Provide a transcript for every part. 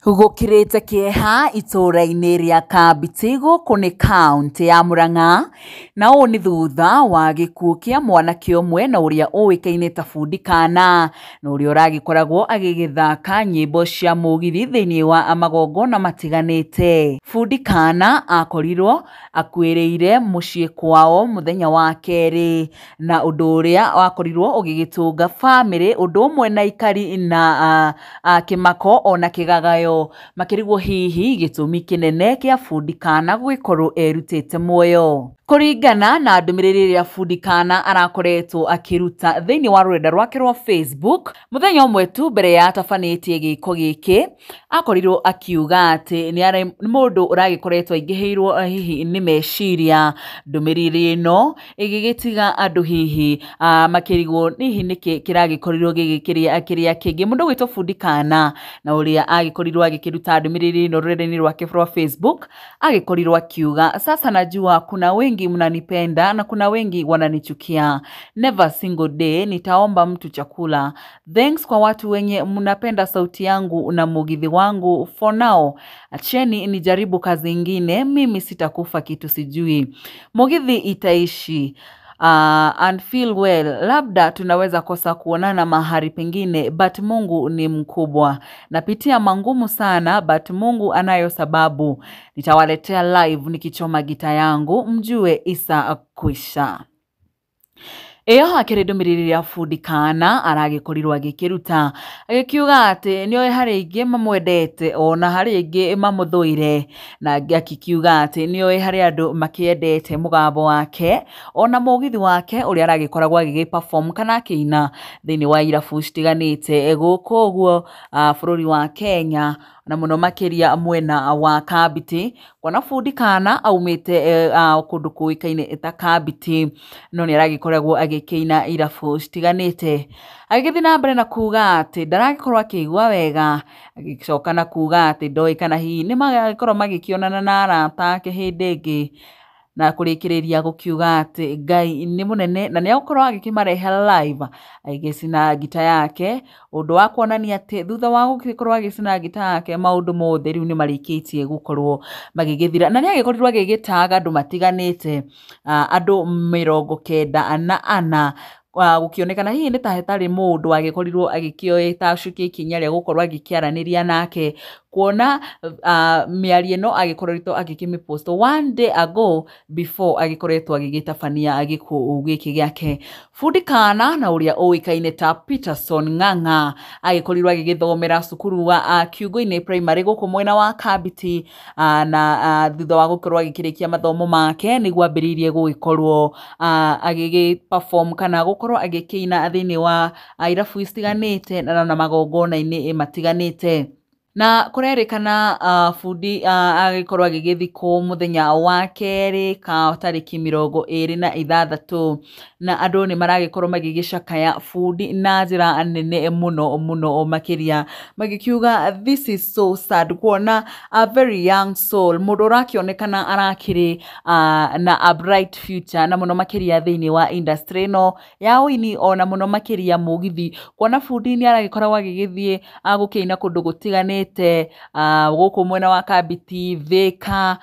Gũkĩrĩte kĩeha itũũra-inĩ rĩa Kambiti gũkũ nĩ kaũntĩ ya Murang'a, na ũũ nĩ thutha wa gĩkuũ kĩa mwanake ũmwe na ũrĩa ũĩkaine ta Bundi Kana, na ũrĩa ũragĩkoragwo agĩgĩthaka nyĩmbo cia mũgithi thĩinĩ wa magongona matiganĩte. Bundi Kana akorirwo akuĩrĩire mũciĩ kwao mũthenya wa kerĩ, na ũndũ ũrĩa wakorirwo ũgĩgĩtũnga bamĩrĩ ũndũ ũmwe na aikari na kĩmako ona kĩgagayo, makĩrigwo hihi gĩtũmi kĩnene kĩa Bundi Kana gũgĩkorwo erutĩte muoyo. Kũringana na ndũmĩrĩri ĩrĩa Bundi Kana arakoretwo akĩruta thĩinĩ wa rũrenda rwake rwa Facebook, mũthenya ũmwe tu mbere ya atabanĩtie gĩko gĩkĩ, akorirwo akiuga atĩ nĩ mũndũ ũragĩkoretwo aingĩhĩirwo hihi nĩ meciria. Ndũmĩrĩri ĩno ĩgĩgĩtiga andũ hihi makĩrigwo hihi nĩkĩ kĩragĩkorirwo gĩgĩkĩrĩa kĩrĩa kĩngĩ. Mũndũ ũgwĩtwo Bundi Kana na ũrĩa agĩkorirwo agĩkĩruta ndũmĩrĩri ĩno rũrenda-inĩ rwake rwa Facebook, agĩkorirwo akiuga, sasa najua kuna wengi mnanipenda na kuna wengi wananichukia. Never single day nitaomba mtu chakula. Thanks kwa watu wenye mnapenda sauti yangu na mugithi wangu. For now, acheni nijaribu kazi ingine, mimi sitakufa kitu sijui. Mugithi itaishi. And feel well. Labda tunaweza kosa kuonana mahali pengine, but Mungu ni mkubwa. Napitia mangumu sana, but Mungu anayo sababu. Nitawaletea live nikichoma gita yangu, mjue isa kwisha. Ĩyo akĩrĩ ndũmĩrĩri ya Bundi Kana aragĩkorirwo agĩkĩruta agĩkiuga atĩ nĩoĩ harĩ aingĩ mamwendete ona harĩ aingĩ mamũthũire, na akikiuga atĩ nĩoĩ harĩ andũ makĩendete mũgambo wake ona mũgithi wake ũrĩa aragĩkoragwo agĩgĩ perform kana akĩina thĩinĩ wa irabu citiganĩte gũkũ ũguo bũrũri wa Kenya, na mũno makĩria mwena wa Kambiti, kuona Bundi Kana aumĩte kũndũ kũĩkaine ta Kambiti, no nĩ aragĩkoragwo agĩkĩina irabu citiganĩte. Agĩgĩthiĩ na mbere na kuga atĩ ndaragĩkorwo akĩigua wega, agĩcoka na kuga atĩ ndoĩ kana hihi nĩ magagĩkorwo magĩkĩonana na arata ake hĩndĩ ĩngĩ, na kũrĩkĩrĩria gũkiuga atĩ Ngai nĩ mũnene na nĩ egũkorwo agĩkĩmarehe live agĩgĩcina ngita yake, ũndũ wa kuonania atĩ thutha wa gũgĩkorwo agĩcina ngita yake maũndũ mothe rĩu nĩ marĩkĩtie gũkorwo magĩgĩthira. Na nĩ agĩkorirwo agĩgĩtaga andũ matiganĩte, andũ 94, gũkĩonekana hihi nĩ ta hatarĩ mũndũ wagĩkorirwo agĩkĩoe acukie ikinya rĩa gũkorwo agĩkĩaranĩria nake, kuona mĩario ĩno agĩkoretwo agĩkĩmĩ post one day ago before agĩkoretwo agĩgĩtabania gĩkuũ gĩkĩ gĩake. Bundi Kana na ũrĩa ũĩkaine ta Peterson Ng'ang'a agĩkorirwo agĩgĩthomera cukuru wa Kiungo-inĩ Primary gũkũ mwena wa Kambiti, na thutha wa gũkorwo agĩkĩrĩkia mathomo make nĩguo ambĩrĩirie gũgĩkorwo agĩgĩ perform kana gũkorwo agĩkĩina thĩinĩ wa irabu citiganĩte na magongona-inĩ matiganĩte. Na kũrerĩkana Bundi agĩkorwo agĩgĩthikwo mũthenya wa kerĩ ka tarĩki 26, na andũ nĩ maragĩkorwo magĩgĩcakaya Bundi na njĩra nene mũno mũno makĩria, magĩkiuga this is so sad, kuona a very young soul, mũndũ ũrakĩonekana arakĩrĩ na a bright future, na mũno makĩria thĩinĩ wa industry ĩno ya ũini, ona mũno makĩria mũgithi, kuona Bundi nĩ aragĩkoragwo agĩgĩthiĩ gũkĩina kũndũ gũtiganĩte gũkũ mwena wa Kambiti, Thika,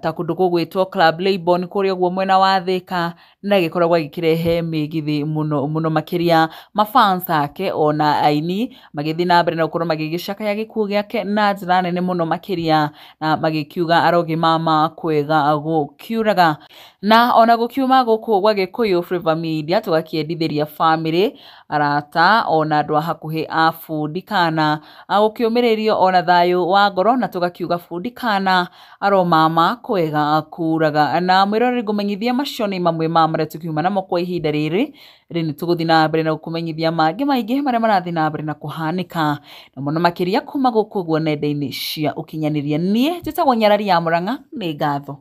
ta kũndũ gũgwĩtwo Club Laibon kũrĩa ũguo mwena wa Thika, nĩ agĩkoragwo agĩkĩrehe mĩgithi mũno mũno makĩria mafans ake ona aini magĩthiĩ na mbere na gũkorwo magĩgĩcakaya gĩkuũ gĩake na njĩra nene mũno makĩria, na magĩkiuga arogĩmama kwega gũkiuraga. Na ona gũkiuma gũkũ gwa Gĩkũyũ Flavour Media tũgakĩendithĩria bamĩrĩ, arata ona andũ a hakuhĩ a Bundi Kana gũkĩũmĩrĩrio ona thayũ wa ngoro, na tũgakiuga Bundi Kana aromama kwega kuraga. Na mwĩroreri ngũmenyithia macio nĩ mamwe ma marĩa tũkiuma namo kwa ihinda rĩrĩ, rĩu nĩ tũgũthiĩ na mbere na gũkũmenyithia mangĩ maingĩ marĩa marathiĩ na mbere na kũhanĩka, na mũno makĩria kuma gũkũ ũguo nenda-inĩ cia ũkinyanĩria. Niĩ njĩtagwo Nyarari ya Murang'a, nĩ ngatho.